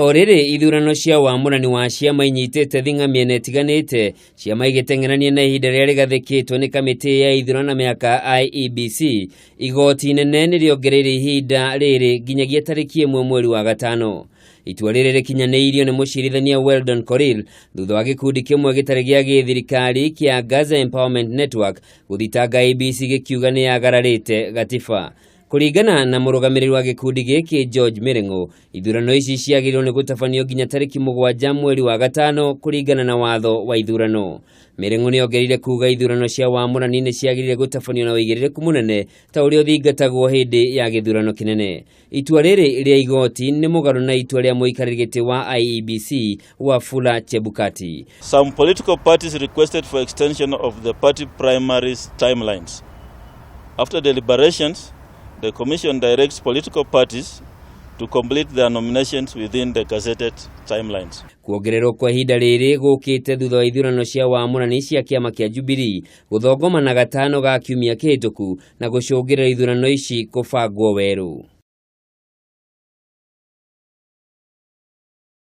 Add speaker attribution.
Speaker 1: O rĩrĩ ithurano cia wamũrani wa ciama inyitĩte thing'a mĩena ĩtiganĩte, ciama igĩteng'erania na ihinda rĩrĩa rĩgathĩkĩtwo nĩ kamĩtĩ ya ithurano na mĩhaka IEBC, igoti inene nĩ rĩongereire ihinda rĩrĩ nginyagia tarĩki 1 mweri wa gatano. Itua rĩrĩ rĩkinyanĩirio nĩ mũcirithania Weldon Korir thutha wa gĩkundi kĩmwe gĩtarĩ gĩa gĩthirikari kĩa Gaza Empowerment Network gũthitanga IEBC gĩkiuga nĩ yagararĩte gatiba. Kũringana na mũrũgamĩrĩri wa gĩkundi gĩkĩ George Miring'o, ithurano ici ciagĩrĩirwo nĩ gũtabanio nginya tarĩki 7 mweri wa gatano kũringana na watho wa ithurano. Miring'o nĩ ongereire kuga ithurano cia wamũrani nĩ ciagĩrĩire gũtabanio na ũigĩrĩrĩku mũnene ta ũrĩa ũthingatagwo hĩndĩ ya gĩthurano kĩnene. Itua rĩrĩ rĩa igoti nĩ mũgarũ na itua rĩa mũikarĩri gĩtĩ wa IEBC Wafula Chebukati.
Speaker 2: Some political parties requested for extension of the party primaries timelines. After deliberations, the Commission directs political parties to complete their nominations within the gazetted timelines.
Speaker 1: Kuongererwo kwa ihinda rĩrĩ gũkĩte thutha wa ithurano cia wamũrani cia kĩama kĩa Jubilee gũthongoma na gatano ga kiumia kĩhĩtũku na gũcũngĩrĩra ithurano ici kũbangwo werũ.